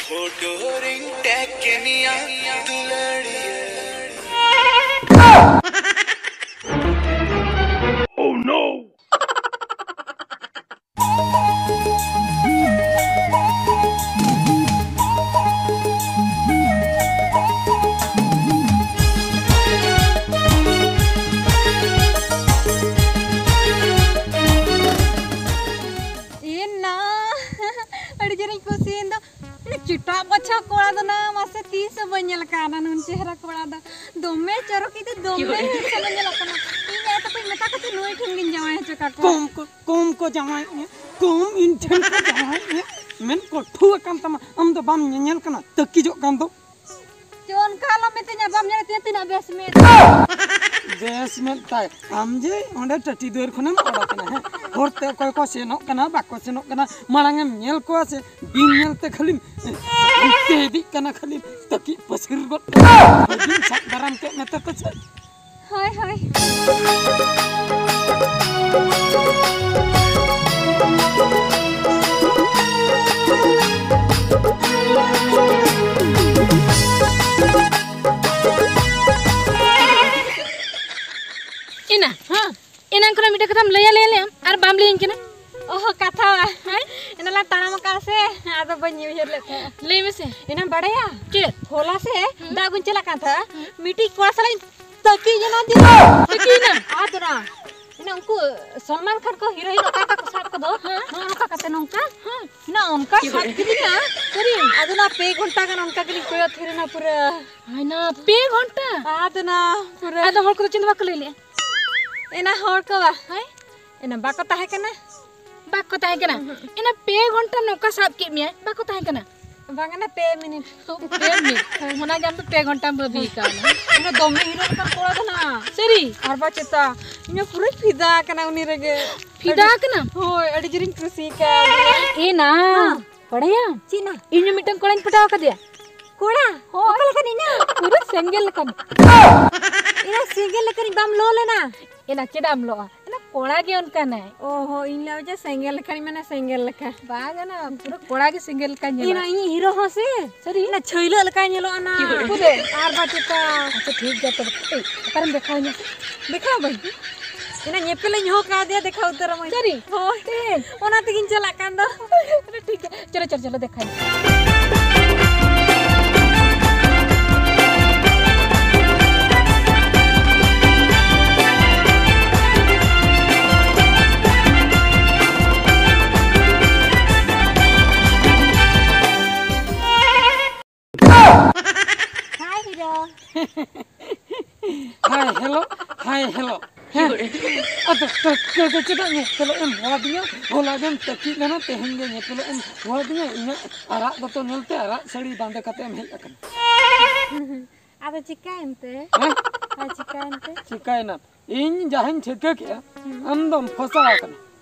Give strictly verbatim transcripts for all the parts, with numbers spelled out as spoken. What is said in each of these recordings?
Photo ᱨᱤᱧ tag ᱠᱮᱢᱤᱭᱟ ᱫᱩᱞᱟᱹᱲᱤᱭᱟᱹ᱾ Oh no! ᱮᱱᱟ, ᱟᱹᱰᱤ ᱡᱳᱨᱤᱧ ᱠᱩᱥᱤᱭᱮᱱ ᱫᱚ᱾ ᱩᱱᱤ ᱪᱮᱴᱟᱜ ᱵᱟᱪᱷᱟ ᱠᱚᱲᱟ ᱫᱚ ᱱᱟ, ᱢᱟᱥᱮ ᱛᱤᱥ ᱦᱚᱸ ᱵᱟᱹᱧ ᱧᱮᱞ ᱟᱠᱟᱫᱼᱟ ᱱᱩᱱ ᱪᱮᱦᱨᱟ ᱠᱚᱲᱟ ᱫᱚ᱾ ᱫᱚᱢᱮ ᱪᱚᱨᱚᱠ ᱤᱫᱤ, ᱫᱚᱢᱮ ᱦᱮᱱᱰᱥᱟᱢ ᱮ ᱧᱮᱞᱚᱜ ᱠᱟᱱᱟ᱾ ᱤᱧ ᱟᱭᱳ ᱛᱟᱠᱚᱧ ᱢᱮᱛᱟ ᱠᱚ ᱛᱮ ᱱᱩᱭ ᱴᱷᱮᱱ ᱜᱤᱧ ᱡᱟᱶᱟᱭ ᱦᱚᱪᱚ ᱠᱟᱠᱚᱣᱟ᱾ ᱠᱚᱢ ᱠᱚ, ᱠᱚᱢ ᱠᱚ ᱡᱟᱶᱟᱭᱮᱫ ᱢᱮᱭᱟ, ᱠᱚᱢ ᱤᱧ ᱴᱷᱮᱱ ᱠᱚ ᱡᱟᱶᱟᱭᱮᱫ ᱢᱮᱭᱟ᱾ ᱢᱮᱱ ᱠᱚᱴᱷᱩ ᱟᱠᱟᱱ ᱛᱟᱢᱟ, ᱟᱢ ᱫᱚ ᱵᱟᱢ ᱧᱮᱧᱮᱞ ᱠᱟᱱᱟ, ᱛᱟᱹᱠᱤᱡᱚᱜ ᱠᱟᱱ ᱫᱚ᱾ ᱪᱚ ᱚᱱᱠᱟ ᱟᱞᱚᱢ ᱢᱤᱛᱟᱹᱧᱟ, ᱵᱟᱢ ᱧᱮᱞᱮᱫ ᱛᱤᱧᱟᱹ ᱛᱤᱱᱟᱹᱜ ᱵᱮᱥ ᱢᱮᱫ᱾ ᱵᱮᱥ ᱢᱮᱫ ᱛᱟᱭ, ᱟᱢ ᱡᱮ ᱚᱸᱰᱮ ᱴᱟᱹᱴᱤ ᱫᱩᱣᱟᱹᱨ ᱠᱷᱚᱱᱮᱢ ᱚᱰᱚᱠ ᱮᱱᱟ, ᱦᱮᱸ? ᱦᱚᱨᱛᱮ ᱚᱠᱚᱭ ᱠᱚ ᱥᱮᱱᱚᱜ ᱠᱟᱱᱟ, ᱵᱟᱠᱚ ᱥᱮᱱᱚᱜ ᱠᱟᱱᱟ, ᱢᱟᱲᱟᱝ ᱮᱢ ᱧᱮᱞ ᱠᱚᱣᱟ ᱥᱮ? ᱵᱤᱱ ᱧᱮᱞ ᱛᱮ ᱠᱷᱟᱹᱞᱤᱢ ᱦᱟᱱᱛᱮ ᱤᱫᱤᱜ ᱠᱠᱟᱱᱟ, ᱠᱷᱟᱹᱞᱤᱢ ᱛᱟᱹᱠᱤᱡ ᱯᱟᱹᱥᱤᱨ ᱜᱚᱫ ᱠᱟᱱᱟ᱾ ᱵᱤᱱ ᱥᱟᱵ ᱫᱟᱨᱟᱢ ᱠᱮᱫ ᱢᱮᱛᱮ ᱯᱟᱪᱮᱫ᱾ ᱦᱳᱭ, ᱦᱳᱭ᱾ ᱮᱱᱟ, ᱦᱮᱸ? ᱮᱱᱟᱝ ᱠᱷᱚᱱᱟᱜ ᱢᱤᱫᱴᱮᱡ ᱠᱟᱛᱷᱟᱢ ᱞᱟᱹᱭᱟ ᱞᱟᱹᱭᱟ ᱞᱮᱭᱟᱢ ᱟᱨ ᱵᱟᱢ ᱞᱟᱹᱭᱟᱹᱧ ᱠᱟᱱᱟ᱾ ᱚᱦᱚ, ᱠᱟᱛᱷᱟ ᱵᱟ᱾ ᱦᱮᱸ? ᱮᱱᱟ ᱞᱟᱝ ᱛᱟᱲᱟᱢ ᱟᱠᱟᱫ ᱥᱮ, ᱟᱫᱚ ᱵᱟᱹᱧ ᱩᱭᱦᱟᱹᱨ ᱞᱮᱫ ᱛᱟᱦᱮᱸᱫ᱾ ᱞᱟᱹᱭ ᱢᱮᱥᱮ᱾ ᱮᱱᱟᱢ ᱵᱟᱲᱟᱭᱟ? ᱪᱮᱫ? ᱦᱚᱞᱟ ᱥᱮ ᱦᱩᱸ᱾ ᱫᱟᱜ ᱟᱹᱜᱩᱧ ᱪᱟᱞᱟᱜ ᱠᱟᱱ ᱛᱟᱦᱮᱸᱫ, ᱦᱩᱸ᱾ ᱢᱤᱫᱴᱤᱡ ᱠᱚᱲᱟ ᱥᱟᱞᱟᱜ ᱤᱧ ᱛᱟᱹᱠᱤᱡ ᱮᱱᱟ ᱫᱤᱱ᱾ ᱛᱟᱹᱠᱤᱡ ᱮᱱᱟ? ᱟᱫᱚ ᱱᱟ, ᱮᱱᱟ ᱩᱱᱠᱩ ᱥᱚᱞᱢᱟᱱ ᱠᱷᱟᱱ ᱠᱚ ᱦᱤᱨᱳᱭᱤᱱ ᱚᱠᱟ ᱞᱮᱠᱟ ᱠᱚ ᱥᱟᱵ ᱠᱚᱫᱚ, ᱦᱮᱸ᱾ ᱱᱚᱜᱼᱚ ᱱᱚᱝᱠᱟ ᱠᱟᱛᱮ ᱱᱚᱝᱠᱟ᱾ ᱦᱮᱸ᱾ ᱮᱱᱟ ᱚᱱᱠᱟ ᱥᱟᱵ ᱠᱤᱫᱤᱧᱟ᱾ ᱥᱟᱹᱨᱤ? ᱟᱫᱚ ᱱᱟ ᱯᱮ ᱜᱷᱚᱱᱴᱟ ᱜᱟᱱ ᱚᱱᱠᱟ ᱜᱮᱞᱤᱧ ᱠᱚᱭᱚᱜ ᱛᱷᱤᱨ ᱮᱱᱟ ᱯᱩᱨᱟᱹ᱾ ᱦᱟᱭ ᱱᱟ, ᱯᱮ ᱜᱷᱚᱱᱴᱟ? ᱟᱫᱚ ᱱᱟ ᱯᱩᱨᱟᱹ᱾ ᱟᱫᱚ ᱦᱚᱲ ᱠᱚᱫᱚ ᱪᱮᱫ ᱦᱚᱸ ᱵᱟᱠᱚ ᱞᱟᱹᱭ ᱞᱮᱜᱼᱟ? ᱮᱱᱟ ᱦᱚᱲ ᱠᱚ ᱵᱟ᱾ ᱦᱳᱭ᱾ ᱮᱱᱟ ᱵᱟᱠᱚ ᱛᱟᱦᱮᱸ ᱠᱟᱱᱟ᱾ ᱵᱟᱠᱚ ᱛᱟᱦᱮᱸ ᱠᱟᱱᱟ? ᱩᱦᱩᱸ᱾ ᱮᱱᱟ ᱯᱮ ᱜᱷᱚᱱᱴᱟ ᱱᱚᱝᱠᱟ ᱥᱟᱵ ᱠᱮᱫ ᱢᱮᱭᱟᱭ, ᱵᱟᱠᱚ ᱛᱟᱦᱮᱸ ᱠᱟᱱᱟ? ᱵᱟᱝ, ᱮᱱᱟ ᱯᱮ ᱢᱤᱱᱤᱴ᱾ ᱯᱮ ᱢᱤᱱᱤᱴ? ᱚᱱᱟ ᱜᱮ ᱟᱢ ᱫᱚ ᱯᱮ ᱜᱷᱚᱱᱴᱟᱢ ᱵᱟᱹᱵᱤ ᱠᱟᱣᱱᱟ᱾ ᱮᱱᱟ ᱫᱚᱢᱮ ᱦᱤᱨᱳ ᱞᱮᱠᱟᱱ ᱠᱚᱲᱟ ᱫᱚ ᱱᱟ᱾ ᱥᱟᱹᱨᱤ? ᱟᱨ ᱵᱟ ᱪᱮᱛᱟ, ᱤᱧ ᱢᱟ ᱯᱩᱨᱟᱹᱧ ᱯᱷᱤᱫᱟ ᱟᱠᱟᱱᱟ ᱩᱱᱤ ᱨᱮᱜᱮ᱾ ᱯᱷᱤᱫᱟ ᱟᱹᱰᱤ, ᱟᱠᱟᱱᱟᱢ? ᱦᱳᱭ, ᱟᱹᱰᱤ ᱡᱳᱨᱤᱧ ᱠᱩᱥᱤ ᱠᱟᱣᱫᱮᱭᱟ᱾ ᱮᱱᱟ᱾ ᱦᱮᱸ᱾ ᱵᱟᱲᱟᱭᱟᱢ? ᱪᱮᱫ ᱱᱟ? ᱤᱧ ᱦᱚᱸ ᱢᱤᱫᱴᱟᱝ ᱠᱚᱲᱟᱧ ᱯᱚᱴᱟᱣ ᱟᱠᱟᱫᱮᱭᱟ᱾ ᱠᱚᱲᱟ? ᱦᱳᱭ᱾ ᱚᱠᱟ ᱞᱮᱠᱟᱱᱤᱡ ᱱᱟ? ᱯᱩᱨᱟᱹ ᱥᱮᱸᱜᱮᱞ ᱞᱮᱠᱟᱱ᱾ ᱮᱱᱟ ᱥᱮᱸᱜᱮᱞ ᱞᱮᱠᱟᱱᱤᱡ ᱵᱟᱢ ᱞᱚ ᱞᱮᱱᱟ? ᱮᱱᱟ ᱪᱮᱫᱟᱜ ᱮᱢ ᱞᱚᱜᱼᱟ? ᱮᱱᱟ ᱠᱚᱲᱟ ᱜᱮ ᱚᱱᱠᱟᱱᱟᱭ᱾ ᱚ ᱦᱚᱸ, ᱤᱧ ᱞᱟᱹᱭ ᱡᱮ ᱥᱮᱸᱜᱮᱞ ᱞᱮᱠᱟᱱ, ᱢᱟᱱᱮ ᱥᱮᱸᱜᱮᱞ ᱞᱮᱠᱟ᱾ ᱵᱟᱝ ᱜᱟᱱᱚᱜᱼᱟ, ᱯᱩᱨᱟᱹ ᱠᱚᱲᱟ ᱜᱮ ᱥᱮᱸᱜᱮᱞ ᱞᱮᱠᱟᱭ ᱧᱮᱞᱚᱜᱼᱟ᱾ ᱤᱧ ᱦᱤᱨᱳ ᱦᱚᱸ ᱥᱮ ᱥᱟᱹᱨᱤ? ᱚᱱᱟ ᱪᱷᱟᱹᱭᱞᱟᱹᱜ ᱞᱮᱠᱟᱭ ᱧᱮᱞᱚᱜᱼᱟ ᱱᱟ᱾ ᱯᱩᱨᱟᱹ᱾ ᱟᱨ ᱵᱟ ᱪᱮᱛᱟ᱾ ᱟᱪᱪᱷᱟ, ᱴᱷᱤᱠ ᱜᱮᱭᱟ ᱛᱚᱵᱮ᱾ ᱮᱭ, ᱚᱠᱟᱨᱮᱢ ᱫᱮᱠᱷᱟᱣ ᱤᱧᱟ ᱥᱮ? ᱫᱮᱠᱷᱟᱣ ᱵᱟᱹᱧ᱾ ᱮᱱᱟ ᱧᱮᱯᱮᱞᱤᱧ ᱦᱚᱦᱚ ᱠᱟᱣᱫᱮᱭᱟ, ᱫᱮᱠᱷᱟᱣ ᱩᱛᱟᱹᱨᱟᱢᱟᱹᱧ᱾ ᱥᱟᱹᱨᱤ? ᱦᱳᱭ᱾ ᱛᱮ? ᱚᱱᱟ ᱛᱮᱜᱤᱧ ᱪᱟᱞᱟᱜ ᱠᱟᱱ ᱫᱚ᱾ ᱴᱷᱤᱠ ᱜᱮᱭᱟ, ᱪᱚᱞᱚ, ᱪᱚᱞᱚ, ᱪᱚᱞᱚ, ᱫᱮᱠᱷᱟᱣ ᱤᱧ᱾ Hi hero. Hi hello, hi hello. ᱦᱮᱸ? ᱟᱫᱚ ᱴᱟᱴᱠᱟ ᱜᱮ ᱪᱮᱫᱟᱜ ᱧᱮᱯᱮᱞᱚᱜ ᱮᱢ ᱦᱚᱦᱚᱣᱟᱫᱤᱧᱟ? ᱦᱚᱞᱟ ᱜᱮᱢ ᱛᱟᱹᱠᱤᱡ ᱞᱮᱱᱟ, ᱛᱮᱦᱮᱧ ᱜᱮ ᱧᱮᱯᱮᱞᱚᱜ ᱮᱢ ᱦᱚᱦᱚᱣᱟᱫᱤᱧᱟ? ᱤᱧᱟᱹᱜ ᱟᱨᱟᱜ ᱫᱚᱛᱚ ᱧᱮᱞᱛᱮ ᱟᱨᱟᱜ ᱥᱟᱹᱲᱤ ᱵᱟᱸᱫᱮ ᱠᱟᱛᱮ ᱮᱢ ᱦᱮᱡ ᱟᱠᱟᱱᱟ᱾ ᱟᱫᱚ ᱪᱤᱠᱟᱹᱭᱮᱱ ᱛᱮ? ᱦᱮᱸ? ᱟᱨ ᱪᱤᱠᱟᱹᱭᱮᱱ ᱛᱮ? ᱪᱤᱠᱟᱹᱭᱮᱱᱟ? ᱤᱧ ᱡᱟᱦᱟᱸᱧ ᱴᱷᱤᱠᱟᱹ ᱠᱮᱜᱼᱟ, ᱦᱩᱸ᱾ ᱟᱢ ᱫᱚᱢ ᱯᱷᱚᱥᱟᱣ ᱟᱠᱟᱱᱟ᱾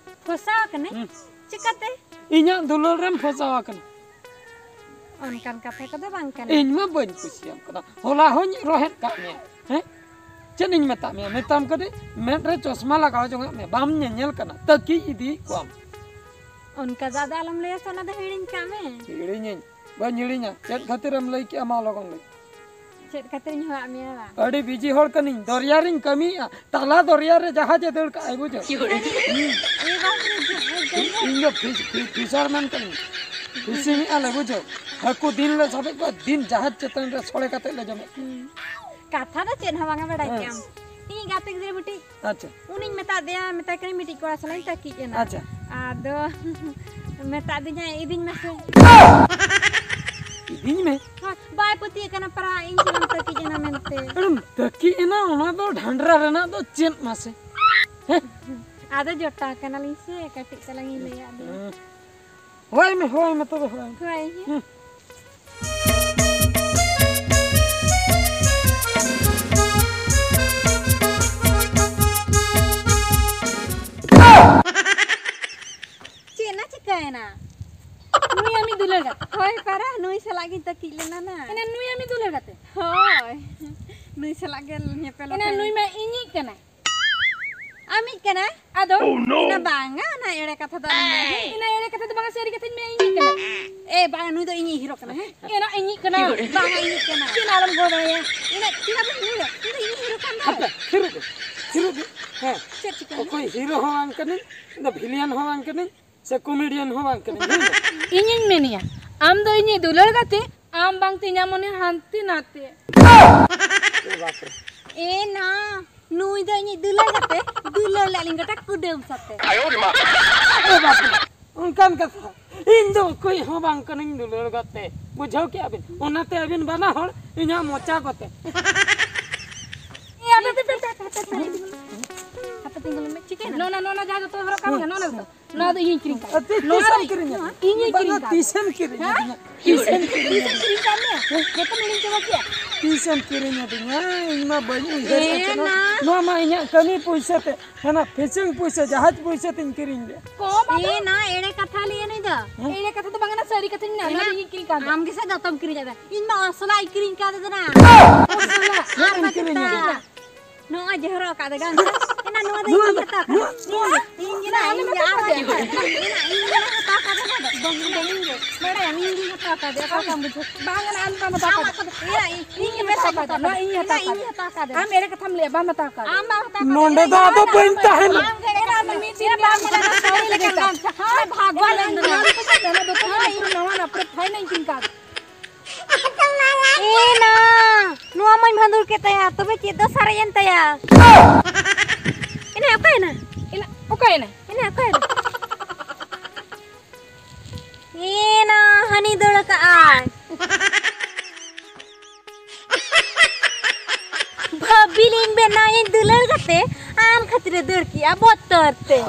ᱯᱷᱚᱥᱟᱣ ᱟᱠᱟᱱᱟᱹᱧ? ᱦᱩᱸ᱾ ᱪᱤᱠᱟᱹᱛᱮ? ᱤᱧᱟᱹᱜ ᱫᱩᱞᱟᱹᱲ ᱨᱮᱢ ᱯᱷᱚᱥᱟᱣ ᱟᱠᱟᱱᱟ᱾ ᱚᱱᱠᱟᱱ ᱠᱟᱛᱷᱟ ᱠᱚᱫᱚ ᱵᱟᱝ ᱠᱟᱱᱟ᱾ ᱤᱧ ᱢᱟ ᱵᱟᱹᱧ ᱠᱩᱥᱤᱭᱟᱢ ᱠᱟᱱᱟ᱾ ᱦᱚᱞᱟ ᱦᱚᱸᱧ ᱨᱚᱦᱮᱫ ᱠᱟᱜ ᱢᱮᱭᱟ᱾ ᱦᱮᱸ? ᱪᱮᱫ ᱤᱧ ᱢᱮᱛᱟᱜ ᱢᱮᱭᱟ? ᱢᱮᱛᱟᱢ ᱠᱟᱹᱱᱟᱹᱧ, ᱢᱮᱫ ᱨᱮ ᱪᱚᱥᱢᱟ ᱞᱟᱜᱟᱣ ᱡᱚᱝᱟᱜ ᱢᱮ᱾ ᱵᱟᱢ ᱧᱮᱧᱮᱞ ᱠᱟᱱᱟ᱾ ᱛᱟᱹᱠᱤᱡ ᱤᱫᱤᱭᱮᱫ ᱠᱚᱣᱟᱢ᱾ ᱚᱱᱠᱟ ᱫᱚ ᱟᱫᱚ ᱟᱞᱚᱢ ᱞᱟᱹᱭᱟ ᱥᱮ, ᱚᱱᱟ ᱫᱚ ᱦᱤᱲᱤᱧ ᱠᱟᱜ ᱢᱮ᱾ ᱦᱤᱲᱤᱧᱟᱹᱧ? ᱵᱟᱹᱧ ᱦᱤᱲᱤᱧᱟ᱾ ᱪᱮᱫ ᱠᱷᱟᱹᱛᱤᱨᱮᱢ ᱞᱟᱹᱭ ᱠᱮᱜᱼᱟ, ᱢᱟ ᱞᱚᱜᱚᱱ ᱞᱟᱹᱭ᱾ ᱪᱮᱫ ᱠᱷᱟᱹᱛᱤᱨᱤᱧ ᱦᱚᱦᱚᱣᱟᱜ ᱢᱮᱭᱟ ᱵᱟ? ᱟᱹᱰᱤ ᱵᱤᱡᱤ ᱦᱚᱲ ᱠᱟᱹᱱᱟᱹᱧ, ᱫᱚᱨᱭᱟ ᱨᱤᱧ ᱠᱟᱹᱢᱤᱭᱮᱫᱼᱟ, ᱛᱟᱞᱟ ᱫᱚᱨᱭᱟ ᱨᱮ ᱡᱟᱦᱟᱡᱮ ᱫᱟᱹᱲ ᱠᱟᱜᱼᱟᱭ, ᱵᱩᱡᱷᱟᱹᱣ? ᱦᱩᱸ᱾ ᱮ ᱵᱟᱯ ᱨᱮ, ᱡᱟᱦᱟᱡᱽ ᱫᱚ? ᱤᱧ ᱫᱚ ᱯᱷᱤᱥ-, ᱯᱷᱤ-, ᱯᱷᱤᱥᱟᱨᱢᱮᱱ ᱠᱟᱹᱱᱟᱹᱧ, ᱯᱷᱤᱥᱤᱝ ᱮᱫᱼᱟ ᱞᱮ, ᱵᱩᱡᱷᱟᱹᱣ? ᱦᱟᱹᱠᱩ ᱫᱤᱱ ᱞᱮ ᱥᱟᱵᱮᱫ ᱠᱚᱣᱟ, ᱫᱤᱱ ᱡᱟᱦᱟᱡᱽ ᱪᱮᱛᱟᱱ ᱨᱮ ᱥᱚᱲᱮ ᱠᱟᱛᱮ ᱞᱮ ᱡᱚᱢᱮᱫ ᱠᱚᱣᱟ᱾ ᱦᱩᱸ᱾ ᱠᱟᱛᱷᱟ ᱫᱚ ᱪᱮᱫ ᱦᱚᱸ ᱵᱟᱝᱟ, ᱵᱟᱰᱟᱭ ᱦᱮᱸ᱾ ᱠᱮᱜᱼᱟᱢ? ᱤᱧᱤᱡ ᱜᱟᱛᱮ ᱜᱤᱫᱽᱨᱟᱹ ᱢᱤᱫᱴᱤᱡ ᱟᱪᱪᱷᱟ᱾ ᱩᱱᱤᱧ ᱢᱮᱛᱟ ᱫᱮᱭᱟ, ᱢᱮᱛᱟᱭ ᱠᱟᱹᱱᱟᱹᱧ ᱢᱤᱫᱴᱤᱡ ᱠᱚᱲᱟ ᱥᱟᱞᱟᱜ ᱤᱧ ᱛᱟᱹᱠᱤᱡ ᱮᱱᱟ᱾ ᱟᱪᱪᱷᱟ᱾ ᱟᱫᱚ ᱢᱮᱛᱟ ᱫᱤᱧᱟᱭ, "ᱤᱫᱤᱧ ᱢᱮᱥᱮ᱾" ᱤᱫᱤᱧ ᱢᱮ? ᱦᱳᱭ, ᱵᱟᱭ ᱯᱟᱹᱛᱭᱟᱹᱜ ᱠᱟᱱᱟ ᱯᱟᱨᱟ, ᱤᱧ ᱥᱟᱞᱟᱜ ᱮᱢ ᱛᱟᱹᱠᱤᱡ ᱮᱱᱟ ᱢᱮᱱᱛᱮ᱾ ᱮᱢ ᱛᱟᱹᱠᱤᱡ ᱮᱱᱟ, ᱚᱱᱟ ᱫᱚ ᱰᱷᱟᱸᱰᱨᱟ ᱨᱮᱱᱟᱜ ᱫᱚ ᱪᱮᱫ ᱢᱟᱥᱮ? ᱦᱮᱸ? ᱟᱫᱚ ᱡᱚᱴᱟᱣ ᱠᱟᱱᱟᱞᱤᱧ ᱥᱮ, ᱠᱟᱹᱴᱤᱡ ᱛᱟᱞᱟᱝ ᱤᱧ ᱞᱟᱹᱭᱟᱫ ᱵᱤᱱᱟ᱾ ᱦᱮᱸ᱾ ᱦᱳᱭ ᱢᱮ, ᱦᱳᱭ ᱢᱮ ᱛᱚᱵᱮ, ᱦᱳᱭ ᱢᱮ᱾ ᱦᱳᱭ, ᱦᱮᱸ᱾ ᱦᱩᱸ᱾ ᱪᱮᱫ ᱱᱟ ᱪᱤᱠᱟᱹᱭᱮᱱᱟ? ᱱᱩᱭ ᱟᱢᱤᱡ ᱫᱩᱞᱟᱹᱲ ᱜᱟᱛᱮ? ᱦᱳᱭ, ᱯᱟᱨᱟ, ᱱᱩᱭ ᱥᱟᱞᱟᱜ ᱜᱤᱧ ᱛᱟᱹᱠᱤᱡ ᱞᱮᱱᱟ ᱱᱟ᱾ ᱮᱱᱟ ᱱᱩᱭ ᱟᱢᱤᱡ ᱫᱩᱞᱟᱹᱲ ᱜᱟᱛᱮ? ᱦᱳᱭ, ᱱᱩᱭ ᱥᱟᱞᱟᱜ ᱜᱮ ᱧᱮᱯᱮᱞ ᱮᱱᱟ ᱟᱠᱟᱱᱟ᱾ ᱱᱩᱭ ᱢᱟ ᱤᱧᱤᱡ ᱠᱟᱱᱟᱭ᱾ ᱟᱢᱤᱡ ᱠᱟᱱᱟᱭ᱾ ᱟᱫᱚ? ᱚᱱᱟ ᱵᱟᱝᱟ, ᱚᱱᱟ ᱮᱲᱮ ᱠᱟᱛᱷᱟ ᱫᱚ ᱟᱞᱚᱢ ᱞᱟᱹᱭᱟ, ᱦᱮᱸ? ᱤᱱᱟᱹ ᱮᱲᱮ ᱠᱟᱛᱷᱟ ᱫᱚ ᱵᱟᱝᱟ, ᱥᱟᱹᱨᱤ ᱠᱟᱛᱷᱟᱧ ᱢᱮᱱ, ᱤᱧᱤᱡ ᱠᱟᱱᱟ᱾ ᱮ, ᱵᱟᱝᱟ, ᱱᱩᱭ ᱫᱚ ᱤᱧᱤᱡ ᱦᱤᱨᱳ ᱠᱟᱱᱟ, ᱦᱮᱸ? ᱮᱱᱟ ᱤᱧᱤᱡ ᱠᱟᱱᱟ᱾ ᱵᱟᱝᱟ, ᱤᱧᱤᱡ ᱠᱟᱱᱟ᱾ ᱪᱮᱫ ᱟᱞᱚᱢ ᱜᱚᱲ ᱵᱟᱲᱟᱭᱟ? ᱤᱱᱟᱹ ᱪᱮᱫᱟᱜ ᱵᱟᱹᱧ ᱞᱟᱹᱭᱟ? ᱤᱧ ᱫᱚ ᱤᱧᱤᱡ ᱦᱤᱨᱳ ᱠᱟᱱ ᱫᱚ᱾ ᱦᱟᱯᱮ, ᱛᱷᱤᱨᱚᱜ ᱵᱤᱱ, ᱛᱷᱤᱨᱚᱜ ᱵᱤᱱ᱾ ᱦᱮᱸ᱾ ᱪᱮᱫ ᱪᱤᱠᱟᱹᱭᱮᱱᱟ? ᱚᱠᱚᱭ ᱦᱤᱨᱳ ᱦᱚᱸ ᱵᱟᱝ ᱠᱟᱹᱱᱟᱹᱧ, ᱤᱧ ᱫᱚ ᱵᱷᱤᱞᱤᱭᱟᱱ ᱦᱚᱸ ᱵᱟᱝ ᱠᱟᱹᱱᱟᱹᱧ, ᱥᱮ ᱠᱚᱢᱮᱰᱤᱭᱟᱱ ᱦᱚᱸ ᱵᱟᱝ ᱠᱟᱹᱱᱟᱹᱧ, ᱦᱮᱸ? ᱤᱧᱤᱧ ᱢᱮᱱᱮᱜᱼᱟ, ᱟᱢ ᱫᱚ ᱤᱧᱤᱡ ᱫᱩᱞᱟᱹᱲ ᱜᱟᱛᱮ, ᱟᱢ ᱵᱟᱝᱛᱮ ᱤᱧᱟᱹᱜ ᱢᱚᱱᱮ ᱦᱟᱱᱛᱮ ᱱᱟᱛᱮ᱾ ᱮ ᱵᱟᱯᱨᱮ᱾ ᱮ ᱱᱟ, ᱱᱩᱭ ᱫᱚ ᱤᱧᱤᱡ ᱫᱩᱞᱟᱹᱲ ᱜᱟᱛᱮ, ᱫᱩᱞᱟᱹᱲ ᱞᱮᱫ ᱞᱤᱧ ᱜᱚᱴᱟ ᱠᱩᱰᱟᱹᱢ ᱥᱟᱛᱮ᱾ ᱮ ᱵᱟᱯᱨᱮ, ᱚᱱᱠᱟᱱ ᱠᱟᱛᱷᱟ᱾ ᱤᱧ ᱫᱚ ᱚᱠᱚᱭ ᱦᱚᱸ ᱵᱟᱝ ᱠᱟᱹᱱᱟᱹᱧ ᱫᱩᱞᱟᱹᱲ ᱜᱟᱛᱮ, ᱵᱩᱡᱷᱟᱹᱣ ᱠᱮᱜᱼᱟ ᱵᱤᱱ? ᱚᱱᱟᱛᱮ ᱟᱹᱵᱤᱱ ᱵᱟᱱᱟ ᱦᱚᱲ ᱤᱧᱟᱹᱜ ᱢᱚᱪᱟ ᱠᱚᱛᱮ᱾ ᱮ, ᱟᱯᱮ, ᱟᱯᱮ, ᱟᱯᱮ, ᱟᱯᱮ, ᱟᱯᱮ, ᱟᱯᱮ, ᱟᱯᱮ, ᱟᱯᱮ, ᱪᱤᱠᱟᱹᱭᱮᱱᱟ? ᱱᱚᱣᱟ, ᱱᱚᱣᱟ, ᱱᱚᱣᱟ ᱡᱟᱦᱟᱸ ᱫᱚᱛᱚ ᱦᱚᱨᱚᱜ ᱠᱟᱜ ᱢᱮ, ᱱᱚᱣᱟ ᱫᱚ᱾ ᱱᱚᱣᱟ ᱫᱚ ᱤᱧᱤᱧ ᱠᱤᱨᱤᱧ ᱠᱟᱜ᱾ ᱟᱨ ᱛᱤ-, ᱱᱚᱣᱟ ᱛᱤᱥᱮᱢ ᱫᱚ ᱠᱤᱨᱤᱧᱟ? ᱤᱧᱤᱧ ᱵᱟᱝᱟ, ᱠᱤᱨᱤᱧ ᱠᱟᱜ᱾ ᱛᱤᱥᱮᱢ ᱠᱤᱨᱤᱧ ᱦᱮᱸ? ᱟᱹᱫᱤᱧᱟ? ᱛᱤᱥᱮᱢ ᱠᱤᱨᱤᱧ ᱛᱤᱥᱮᱢ ᱟᱹᱫᱤᱧᱟ? ᱠᱤᱨᱤᱧ ᱠᱟᱜ ᱢᱮᱭᱟ? ᱦᱮᱸ? ᱡᱚᱛᱚᱢ ᱦᱤᱲᱤᱧ ᱪᱟᱵᱟ ᱠᱮᱜᱼᱟ? ᱛᱤᱥᱮᱢ ᱠᱤᱨᱤᱧ ᱟᱹᱫᱤᱧᱟ? ᱤᱧ ᱢᱟ ᱵᱟᱹᱧ ᱩᱭᱦᱟᱹᱨᱮᱫᱼᱟ ᱮ ᱪᱮᱫ ᱦᱚᱸ᱾ ᱱᱟ᱾ ᱱᱚᱣᱟ ᱢᱟ ᱤᱧᱟᱹᱜ ᱠᱟᱹᱢᱤ ᱯᱩᱭᱥᱟᱹ ᱛᱮ, ᱦᱟᱱᱟ ᱯᱷᱮᱥᱤᱝ ᱯᱩᱭᱥᱟᱹ, ᱡᱟᱦᱟᱡᱽ ᱯᱩᱭᱥᱟᱹ ᱛᱤᱧ ᱠᱤᱨᱤᱧ ᱞᱮᱫ᱾ ᱠᱚᱢ ᱟᱫᱚ᱾ ᱮ ᱱᱟ, ᱮᱲᱮ ᱠᱟᱛᱷᱟ ᱞᱟᱹᱭᱟ ᱱᱩᱭ ᱫᱚ᱾ ᱦᱮᱸ? ᱮᱲᱮ ᱠᱟᱛᱷᱟ ᱫᱚ ᱵᱟᱝ ᱠᱟᱱᱟ, ᱥᱟᱹᱨᱤ ᱠᱟᱛᱷᱟᱧ ᱢᱮᱱᱟ, ᱱᱚᱣᱟ ᱫᱚ ᱤᱧᱤᱧ ᱠᱤᱨᱤᱧ ᱠᱟᱜ ᱫᱚ᱾ ᱟᱢ ᱜᱮᱥᱮ ᱡᱚᱛᱚᱢ ᱠᱤᱨᱤᱧ ᱟᱫᱟ᱾ ᱤᱧ ᱢᱟ ᱚᱥᱚᱞᱟᱜ ᱤᱧ ᱠᱤᱨᱤᱧ ᱠᱟᱫᱮ ᱫᱚ ᱱᱟ᱾ ᱚᱥᱚᱞᱟᱜ? ᱪᱮᱫ ᱮᱢ ᱠᱤᱨᱤᱧ ᱟᱹᱫᱤᱧᱟ? ᱱᱚᱜᱼᱚᱭ ᱡᱮ ᱦᱚᱨᱚᱜ ᱟᱠᱟᱫ ᱫᱚ ᱜᱟᱱ ᱠᱟᱱᱟ᱾ ᱮᱱᱟ ᱱᱚᱣᱟ ᱫᱚ ᱱᱚᱣᱟ ᱤᱧ ᱫᱚ, ᱦᱟᱛᱟᱣ ᱠᱟᱫᱟ᱾ ᱱᱚᱣᱟ, ᱱᱚᱣᱟ ᱤᱧ ᱫᱚ, ᱤᱧ ᱫᱚ, ᱤᱧ ᱫᱚ ᱟᱨ ᱦᱟᱛᱟᱣ ᱠᱟᱫᱟ᱾ ᱮᱱᱟ ᱤᱧ ᱫᱚ ᱦᱟᱛᱟᱣ ᱠᱟᱫᱟ᱾ ᱵᱟᱝ, ᱵᱟᱝ, ᱤᱧ ᱫᱚ᱾ ᱵᱟᱲᱟᱭᱟᱢ, ᱤᱧ ᱜᱤᱧ ᱦᱟᱛᱟᱣ ᱠᱟᱫᱟ᱾ ᱚᱠᱟ ᱞᱮᱠᱟᱢ ᱵᱩᱡᱷᱟᱹᱣ? ᱵᱟᱝ, ᱮᱱᱟ ᱟᱢ ᱵᱟᱢ ᱦᱟᱛᱟᱣ ᱠᱟᱫᱟ᱾ ᱮᱱᱟ ᱤᱧ, ᱤᱧ ᱜᱤᱧ ᱦᱟᱛᱟᱣ ᱠᱟᱫᱟ᱾ ᱱᱚᱣᱟ ᱤᱧ ᱦᱟᱛᱟᱣ ᱠᱟᱫᱟ᱾ ᱟᱢ ᱮᱲᱮ ᱠᱟᱛᱷᱟᱢ ᱞᱟᱹᱭᱟ, ᱵᱟᱢ ᱦᱟᱛᱟᱣ ᱠᱟᱫᱟ᱾ ᱟᱢ ᱵᱟᱢ ᱦᱟᱛᱟᱣ ᱠᱟᱫᱟ᱾ ᱱᱚᱰᱮ ᱫᱚ ᱟᱫᱚ ᱵᱟᱹᱧ ᱛᱟᱦᱮᱱᱟ᱾ ᱟᱢ ᱜᱮ ᱮᱱᱟ ᱟᱢ ᱫᱚ ᱢᱤᱫ ᱫᱤᱱ ᱵᱟᱢ ᱢᱮᱱᱟ, ᱥᱟᱹᱨᱤ ᱞᱮᱠᱟ ᱜᱟᱢᱪᱷᱟ᱾ ᱦᱳᱭ, ᱵᱷᱟᱜᱽᱣᱟᱱ ᱮᱱ ᱫᱚ᱾ ᱱᱚᱣᱟ ᱫᱚ ᱯᱟᱪᱮᱫ ᱱᱟᱣᱟ ᱫᱚᱛᱚ ᱦᱳᱭ᱾ ᱱᱟᱣᱟ ᱱᱟᱯᱨᱮ ᱯᱷᱟᱭᱱᱟ ᱤᱧ ᱠᱤᱱ ᱠᱟᱫ᱾ ᱮ ᱱᱟ, ᱱᱚᱣᱟ ᱢᱟᱧ ᱵᱷᱟᱸᱫᱩᱲ ᱠᱮᱫ ᱛᱟᱭᱟ, ᱛᱚᱵᱮ ᱪᱮᱫ ᱫᱚ ᱥᱟᱨᱮᱡ ᱮᱱ ᱛᱟᱭᱟ? ᱮᱱᱟ ᱚᱠᱟᱭᱮᱱᱟ? ᱮᱱᱟ ᱚᱠᱟᱭᱮᱱᱟ? ᱮᱱᱟ ᱚᱠᱟᱭᱮᱱᱟ? ᱮ ᱱᱟ, ᱦᱟᱹᱱᱤ ᱫᱟᱹᱲ ᱠᱟᱜᱼᱟᱭ᱾ ᱵᱷᱟᱹᱵᱤ ᱞᱤᱧ ᱵᱮᱱᱟᱣᱮᱱ ᱫᱩᱞᱟᱹᱲ ᱠᱟᱛᱮ, ᱟᱢ ᱠᱷᱟᱹᱛᱤᱨ ᱮ ᱫᱟᱹᱲ ᱠᱮᱜᱼᱟ ᱵᱚᱛᱚᱨ ᱛᱮ᱾